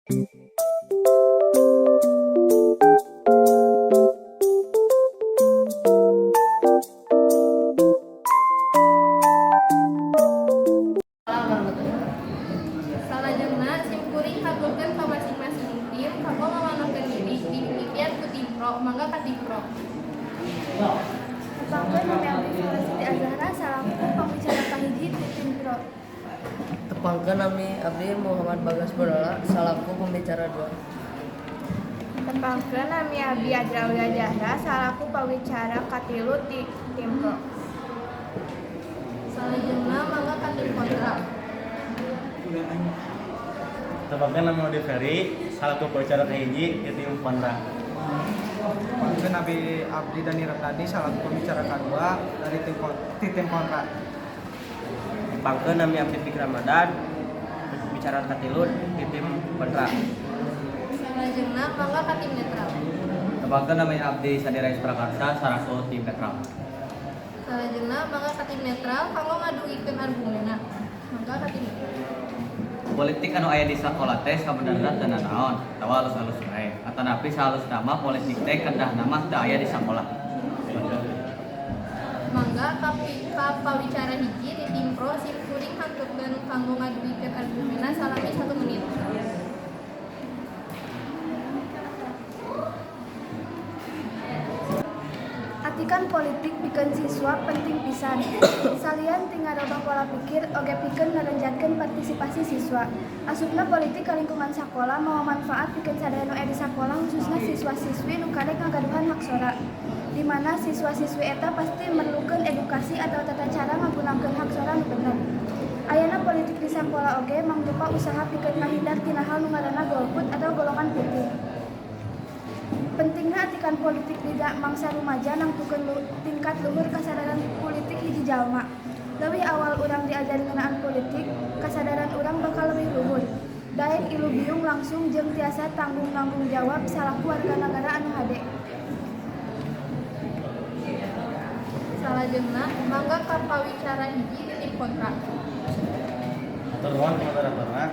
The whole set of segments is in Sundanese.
Salajengna simkuring haturkeun ka masing-masing tim kanggo ngawanohkeun diri dimimitian ku tim pro. Mangga ka tim pro. Tepangkeun, nami abdi Farah Siti Azhara salaku pamicara kahiji ti tim pro. Tepangkeun, nami abdi Muhammad Bagas Bodola salaku pembicara 2. Tepangkeun, nami abdi Adra Aulia Zahra salaku pawicara katilu ti tim pro. Salajengna mangga ka tim kontra. Tepangkeun, nami Odi Ferry salaku pawicara kahiji di tim kontra. Tepangkeun, nami abdi Dani Retadi salaku pembicara kedua dari ti tim kontra. Tepangkeun, nami abdi Fikri Ramadan, bicara katilu di tim kontra. Salajengna mangga ka tim netral. Tepangkeun, nami abdi Sadira Prakarsa salaku tim netral. Salajengna mangga ka tim netral kanggo ngadugikeun argumenna. Mangga ka tim netral. Politik anu aya di sakola teh sabenerna teu nanaon, atawa alus-alus wae. Atanapi sahalusna mah politik teh kedahna mah teu aya di sakola. Mangga ka pawicara hiji di tim pro, simkuring haturkeun kanggo ngadugikeun argumenna salami 1 menit. Atikan politik pikeun siswa penting pisan. Salian ti ngarobah pola pikir, oge pikeun ngarenjatkeun partisipasi siswa. Asupna politik ka lingkungan sakola mawa manfaat pikeun sadaya nu aya di sakola, khususna siswa-siswi nu karek ngagaduhan hak sora. Di mana siswa-siswi eta pasti merlukeun edukasi atau tata cara ngagunakeun hak sora nu bener. Ayana politik di sakola oge mangrupa usaha pikeun ngahindar tina hal nu ngaranna golput atau golongan putih. Pentingna atikan politik di mangsa rumaja nangtukeun tingkat luhur kasadaran politik hiji jalma. Leuwih awal urang diajar ngeunaan politik, kasadaran urang bakal leuwih luhur. Daek ilubiung langsung jeung tiasa tanggung nanggung jawab salaku warga nagara anu hade. Salajengna mangga ka pawicara hiji di tim kontra. Hatur nuhun ka moderatorna.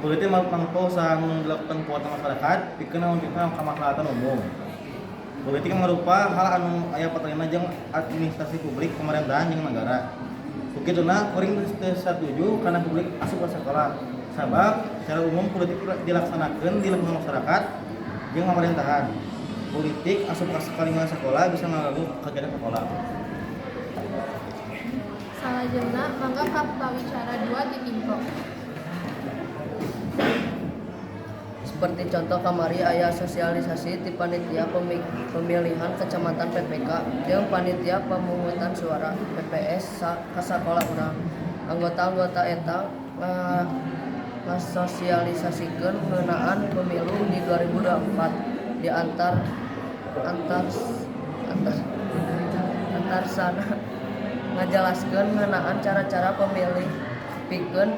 Politik mangrupa usaha nu dilakukan ku warga masyarakat pikeun ngawujudkeun kamaslahatan umum. Politik mangrupa hal anu aya patalina jeung administrasi publik, pamerintahan jeung nagara. Ku kituna kuring teu satuju kana publik asup ka sakola. Sabab secara umum politik dilaksanakeun di lingkungan masyarakat jeung pamerintahan. Politik asup ka lingkungan sakola bisa ngaganggu kegiatan sakola. Salajengna mangga ka pawicara 2 ti tim pro. Seperti contoh, kamari aya sosialisasi ti panitia pemilihan kecamatan PPK jeung panitia pemungutan suara PPS ka sakola urang. Anggota-anggota eta ngasosialisasikeun ngeunaan pemilu di 2024, di antar antar antar antarsana ngajelaskeun ngeunaan cara-cara pemilih pikeun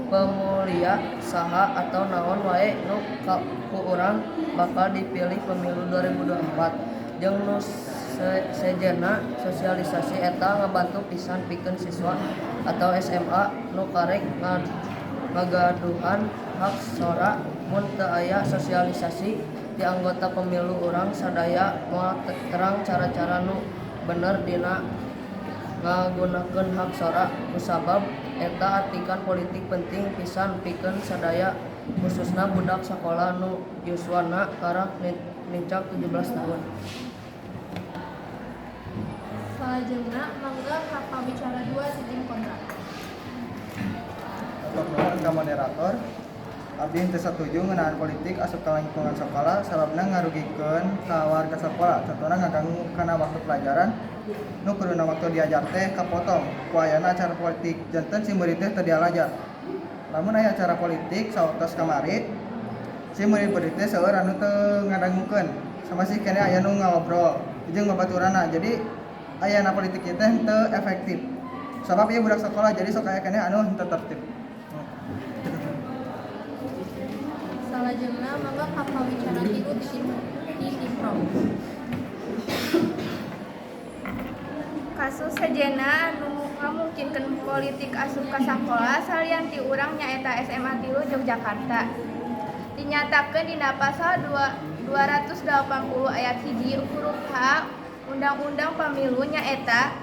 pemulia saha atau naon wae nu ku urang bakal dipilih pemilu 2024 jeung nu sejenna. Sosialisasi eta ngabantu pisan pikeun siswa atau SMA nu karek ngagaduhan hak sora. Mun teu aya sosialisasi ti anggota pemilu, urang sadaya moal terang cara-cara nu bener dina ngagunakeun hak sora. Kusabab eta, atikan politik penting pisan pikeun sadaya, khususna budak sakola nu yuswana karak nincak 17 tahun. Salajengna mangga ka pawicara 2 ti tim kontra. Hatur nuhun ka moderator. Abdi henteu satuju ngeunaan politik asup ka lingkungan sakola, sababna ngarugikeun ka warga sakola, contohna ngaganggu kana waktu pelajaran nu kuduna waktu diajar teh kapotong ku ayana acara politik, janten si murid teh teu dialajar. Lamun aya acara politik sawaktos kamari, si murid-murid teh seueur anu teu ngadangukeun, masih keneh aya nu ngobrol jeung babaturanna, jadi ayana politik ieu teh henteu efektif, sabab ieu budak sakola, jadi sok aya keneh anu henteu tertib. Salajengna mangga ka pawicara 3 ti tim pro. Kasus sejenna anu ngamungkinkeun politik asup ka sakola salian ti urang nyaeta SMA 3 Yogyakarta. Di Dinyatakeun dina pasal 2 280 ayat 1 huruf H Undang-Undang Pamilu, nyaeta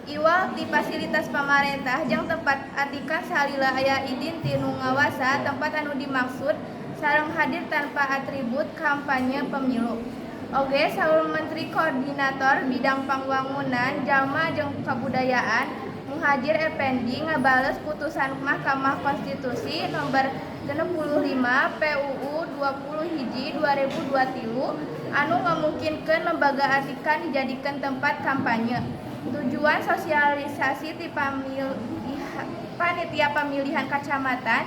iwal ti fasilitas pamarentah jeung tempat atikan salila aya idin ti nu ngawasa tempat anu dimaksud sareng hadir tanpa atribut kampanye pemilu. Oge saur Menteri Koordinator Bidang Pangwangunan Jalma jeung Kabudayaan Muhadjir Effendy ngabales putusan Mahkamah Konstitusi nomor 65 PUU 20 hiji 2023 anu ngamungkinkeun lembaga atikan dijadikeun tempat kampanye. Tujuan sosialisasi ti panitia pamilihan kacamatan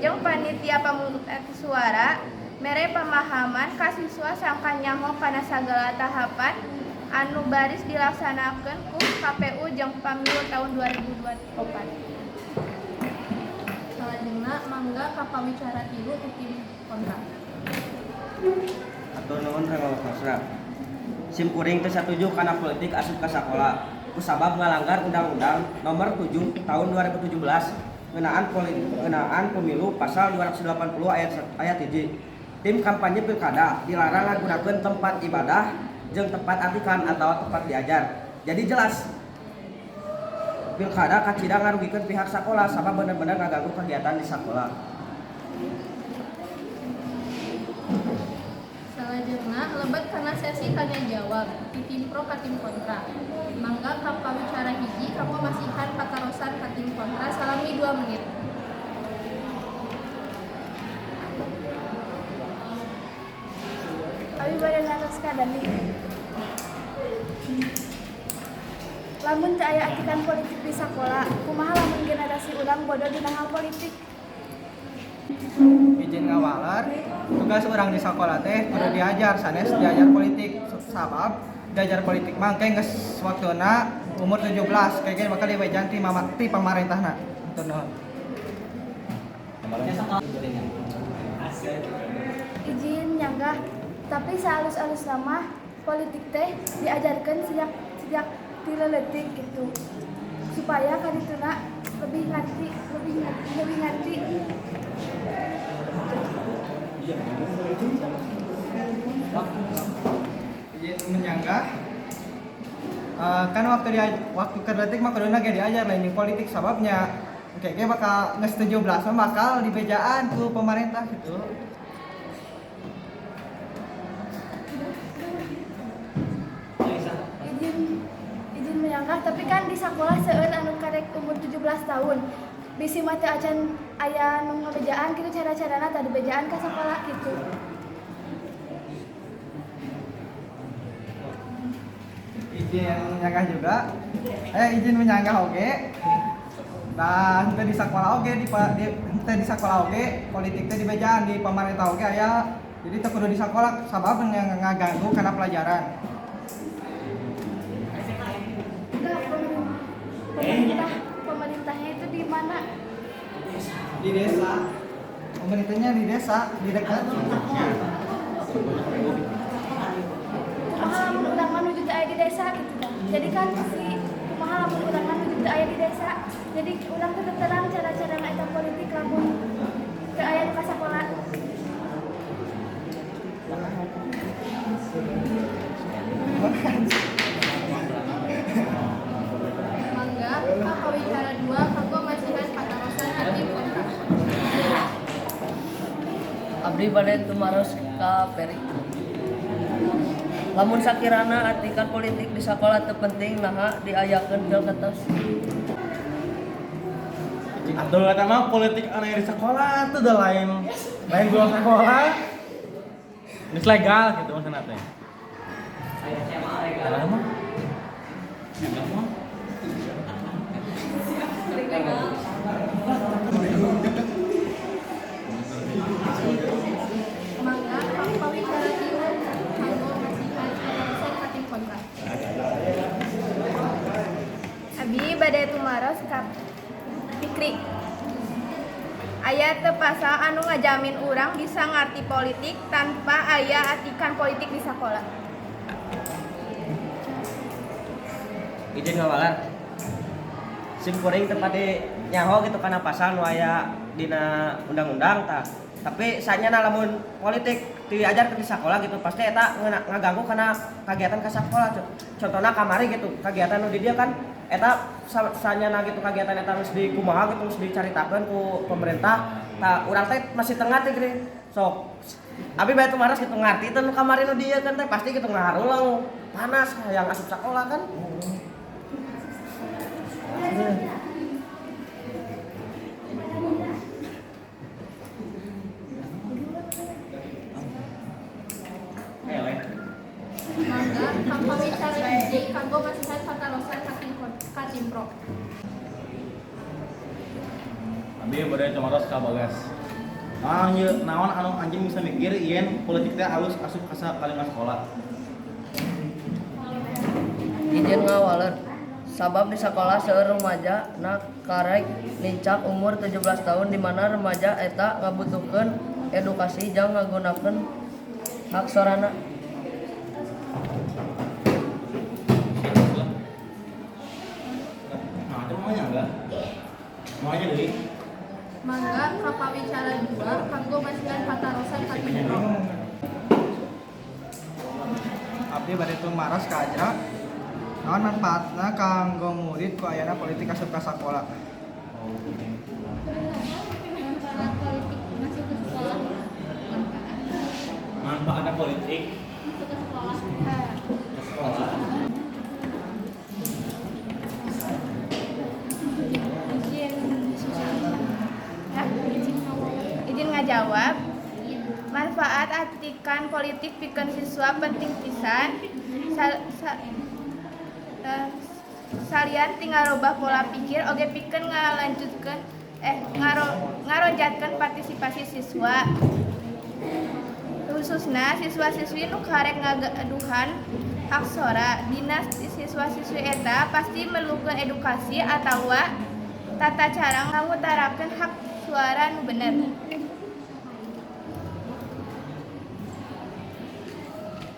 jeung panitia pamungutan suara mere pamahaman ka siswa sangkan nyaho kana sagala tahapan anu baris dilaksanakeun ku KPU jeung Pamilu tahun 2024. Salajengna, mangga ka pawicara tilu ti tim kontra. Hatur nuhun kanggo waktosna. Sim kuring teu satuju kana politik asup ka sakola kusabab ngalanggar Undang-Undang Nomor 7 Tahun 2017 ngeunaan pemilu pasal 280 ayat 1. Tim kampanye pilkada dilarang ngagunakeun tempat ibadah jeung tempat atikan atau tempat diajar. Jadi jelas pilkada kacida ngarugikeun pihak sakola sabab bener-bener ngaganggu kegiatan di sakola. Salajengna lebet kana sesi tanya jawab ti tim pro ka tim kontra. Mangga ka pawicara hiji kanggo masihan patarosan ka tim kontra salami 2 menit. Abi bade naros ka Dani. Lamun teu aya atikan politik di sakola, kumaha lamun generasi urang bodoh dina hal politik? Izin ngawaler, tugas urang di sekolah teh kudu diajar, sanes diajar politik, sabab diajar politik mah engke geus waktuna umur 17 kayaknya bakal diwejan ti mama ti pamarentahna. Hatur nuhun. Izin nyanggah, tapi saalus-alus mah politik teh diajarkan sejak sejak ti leutik gitu. Supaya kadituna lebih ngerti, lebih ngerti, lebih ngerti. Izin menyanggah. Kan waktu dia waktu keur leutik mah kuduna ge diajar lain jeung politik, sababnya engke ge bakal geus 17 mah bakal dibejaan ku pemerintah gitu. Izin izin menyanggah, tapi kan di sekolah seueur anu karek umur 17 tahun. Bisi mah teu acan aya nu ngabejaan gitu, cara-carana tadi bejaan ka sekolah gitu. Izin menyanggah juga, izin menyanggah oge. Nah, henteu di sekolah oge di henteu di sekolah oge politik teh dibejaan di pemerintah oge aya, jadi teu kudu di sekolah sabab ngaganggu kana pelajaran. Enggak, pemerintah pemerintahnya itu di mana? Di desa, pemerintahnya di desa, di dekat. Kumaha lamun urang mah nuju teu aya di desa gitu dah. Jadi kan si kumaha lamun urang mah nuju teu aya di desa. Jadi urang teh teu terang cara-cara eta politik lamun teu aya nu ka sakola. Mangga ka pawicara dua kanggo masihan patarosan ka tim kontra. Abdi bade tumaros ka Peri. Lamun sakirana atikan politik di sakola teu penting, naha diayakeun pilketos? Atuh eta mah politik anu di sekolah tuh udah lain lain gua sekolah. Geus legal gitu maksudna teh. Salah mah. Enggak mah. Mangga ka pawicara tilu kanggo masihan patarosan ka tim kontra. Abi bade tumaros ka Fikri. Aya teu pasal anu ngajamin urang bisa ngarti politik tanpa aya atikan politik di sakola? Izin ngawaler. Sim kuring teu pati nyaho gitu kana pasal nu aya dina undang-undang tah. Tapi sanyana lamun politik diajar di sekolah gitu pasti eta ngaganggu karena kegiatan ke sekolah. Contohnya kamari gitu, kegiatan nu di dia kan eta sanyana gitu kegiatan eta harus dikumaha gitu, harus dicaritakeun ku pemerintah. Tah urang teh masih tengah teh geuning. Sok abi bae tumaros gitu ngarti teh nu kamari nu dieu kan teh pasti gitu ngaharulang panas yang asup sekolah kan. Mangga ka pawicara hiji kanggo masihan patarosan ka tim pro. Abi bade tumaros ka Bagas. Naon ieu, naon anu anjeun bisa mikir yen politik teh alus asup ka sakalima sekolah? Izin ngawaler. Sabab di sekolah seueur remaja na karek nincak umur 17 tahun di mana remaja eta ngabutuhkeun edukasi jang ngagunakeun hak sorana. Nah, itu maunya enggak? Maunya deui. Mangga ka pawicara dua kanggo masihan patarosan ka tim pro. Abdi bade tumaros ka Ajra. Naon manfaatna kanggo murid ku ayana politik asup ka sakola? Manfaat politik masuk ke sekolah. Manfaat Manfaatnya politik masuk ke sekolah. ke sekolah. Izin. Hah? Izin ngajawab. Manfaat atikan politik pikeun siswa penting pisan. Salian ti ngarobah pola pikir oge pikeun ngalanjutkeun ngaronjatkeun partisipasi siswa. Khususna siswa-siswi nu karek ngagaduhan hak sora. Dina siswa-siswi eta pasti merlukeun edukasi atawa tata cara ngutarakeun hak suara nu bener.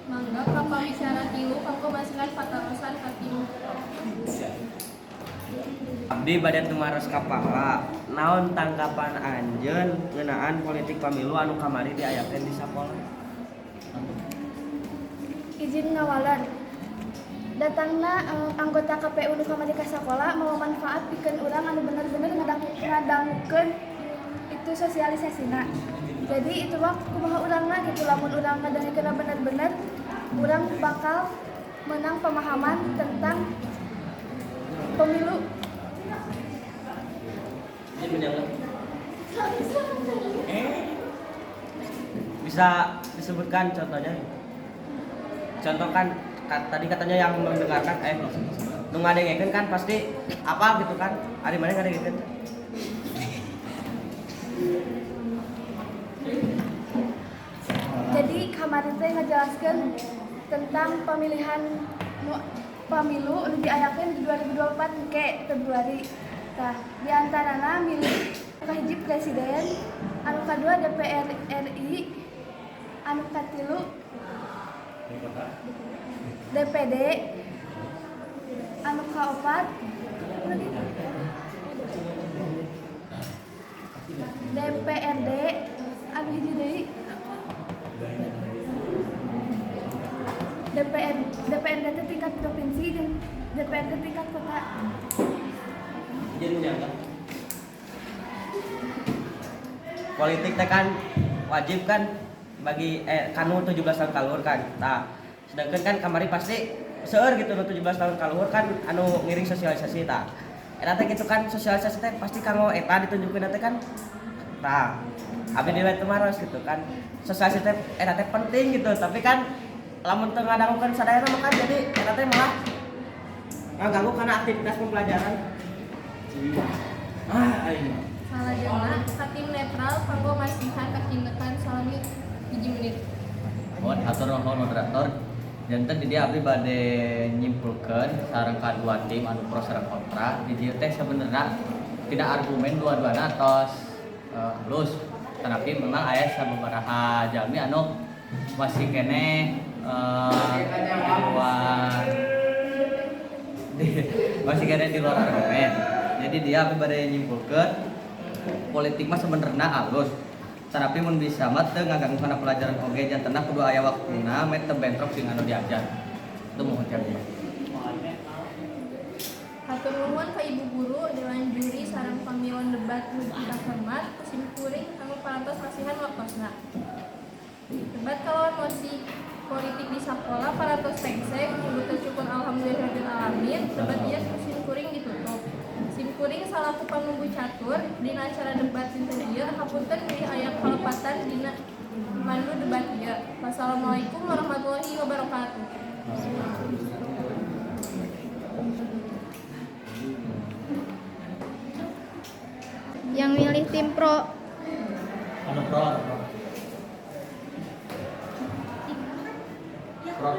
Mangga ka pawicara tilu kanggo masihan patarosan ka tim pro. Abdi bade tumaros ka Pala. Naon tanggapan anjeun ngeunaan politik pamilu anu kamari diayakeun di sakola? Izin ngawaler. Datangna anggota KPU nu kamari ka sakola mawa manfaat pikeun urang anu bener-bener ngadangukeun itu sosialisasina. Jadi itu mah kumaha urangna gitu, lamun urang ngadangukeun bener-bener urang bakal menang pemahaman tentang pemilu. Bisa disebutkan contohnya? Contoh kan tadi katanya yang mendengarkan nu ngadengekeun kan pasti apa gitu kan? Ari mana ngadengekeun? Jadi kamari teh ngajelaskeun tentang pemilihan pemilu nu diayakeun di 2024 engke Februari. Tah, di antarana milih kahiji presiden, anu kadua DPR RI, anu katilu DPD, anu kaopat DPRD, anu hiji deui DPRD teh tingkat provinsi jeung DPRD tingkat kota. Politik teh kan wajib kan bagi kanu 17 tahun kaluhur kan. Tah, sedangkan kan kamari pasti seueur gitu nu 17 tahun kaluhur kan anu ngiring sosialisasi tah. Eta teh gitu kan sosialisasi teh pasti kanggo eta ditunjukkeun teh kan. Tah, abdi deui tumaros gitu kan. Sosialisasi teh eta teh penting gitu, tapi kan lamun teu ngadangukeun sadayana mah kan jadi eta teh malah ngaganggu kana aktivitas pembelajaran. Salajengna ka tim netral kanggo masihan katindekan salami 1 menit. Mohon atur nuhun moderator. Janten di dieu abdi bade nyimpulkeun sareng kadua tim anu pro sareng kontra. Di dieu teh sebenarnya tidak argumen dua-duana atos halus. Tetapi memang aya sababaraha jalmi anu masih keneh di luar masih keneh di luar argumen. Jadi dia abdi bade nyimpulkeun politik mah sebenarnya halus. Tetapi mun bisa mah teu ngaganggu kana pelajaran oge, jantenna kudu aya waktuna meh teu bentrok jeung anu diajar. Itu mohon ti abdi. Hatur nuhun ka ibu guru, dewan juri sareng pamilon debat nu dipikahormat, ku simkuring anu parantos masihan waktosna. Debat kalawan mosi politik di sakola parantos pengseng, nyebutkeun syukur alhamdulillahirabbil alamin, debat ieu ku simkuring ditutup. Simkuring salaku panumbu catur dina acara debat dinten ieu, hapunten bilih aya kalepatan dina mandu debat ieu. Wassalamualaikum warahmatullahi wabarakatuh. Yang milih tim pro. Anu pro, anu pro. Pro.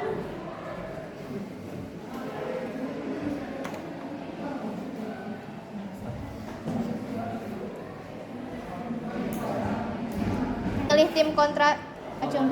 Milih tim kontra, acung.